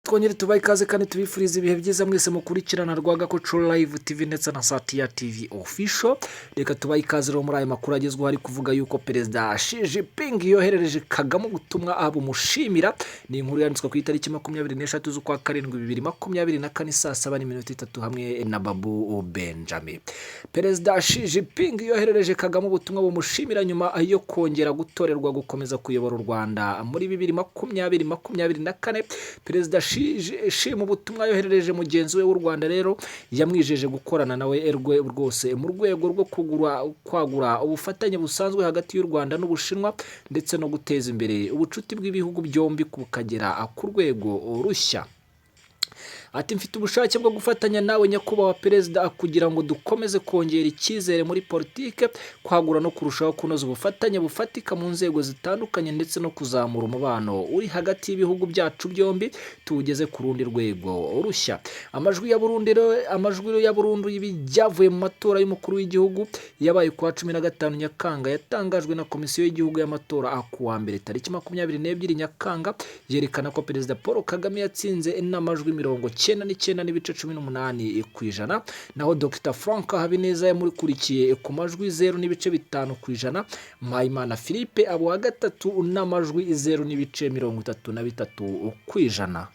Twongere tubahe ikaze kandi tubifurize ibihe byiza mwese mukurikirana Rwagakoco Live TV ndetse na Satiya TV Official. Reka tubahe ikaze rero muri aya makuru agezweho ari kuvuga yuko Perezida Xi Jinping yoherereje Kagame ubutumwa bumushimira. Ni inkuru yanditswe ku itariki 23 z'ukwa karindwi 2024, saa 7:03, hamwe na Babu Benjamin. Perezida Xi Jinping yoherereje Kagame ubutumwa bumushimira nyuma yo kongera gutorerwa gukomeza kuyobora u Rwanda muri 2024. Perezida Xi mu butumwa yoherereje mugenzi we w'u Rwanda rero, yamwijeje gukorana nawe rwose mu rwego rwo kwagura ubufatanye busanzwe hagati y'u Rwanda n'Ubushinwa, ndetse no guteza imbere ubucuti bw'ibihugu byombi bukagera ku rwego rushya. Ati: "Mfite ubushake bwo gufatanya nawe, Nyakubahwa Perezida, kugira ngo dukomeze kongera icyizere muri politike, kwagura no kurushaho kunoza ubufatanye bufatika mu nzego zitandukanye, ndetse no kuzamura umubano uri hagati y'ibihugu byacu byombi tuwugeze ku rundi rwego rushya." Amajwi ya burundu rero, amajwi ya burundu y'ibyavuye mu matora y'umukuru w'igihugu yabaye kuwa 15 Nyakanga, yatangajwe na Komisiyo y'Igihugu y'Amatora ku wa mbere tariki 22 Nyakanga, yerekana ko Perezida Paul Kagame yatsinze n'amajwi 99.18%, naho Dr Frank Habineza yamukurikiye ku majwi 0.5%, Mpayimana Philippe aba uwa gatatu n'amajwi 0.33%.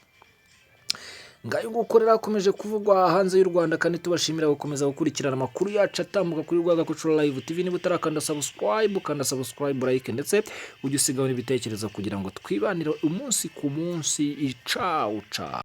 Ngayo nguko rero akomeje kuvugwa hanze y'u Rwanda, kandi tubashimira gukomeza gukurikirana amakuru yacu atambuka kuri Rwagakoco Live TV. Niba utarakanda subscribe, kanda subscribe, like, ndetse ujye usigaho n'ibitekerezo kugira ngo twibanire umunsi ku munsi. Icawu ca.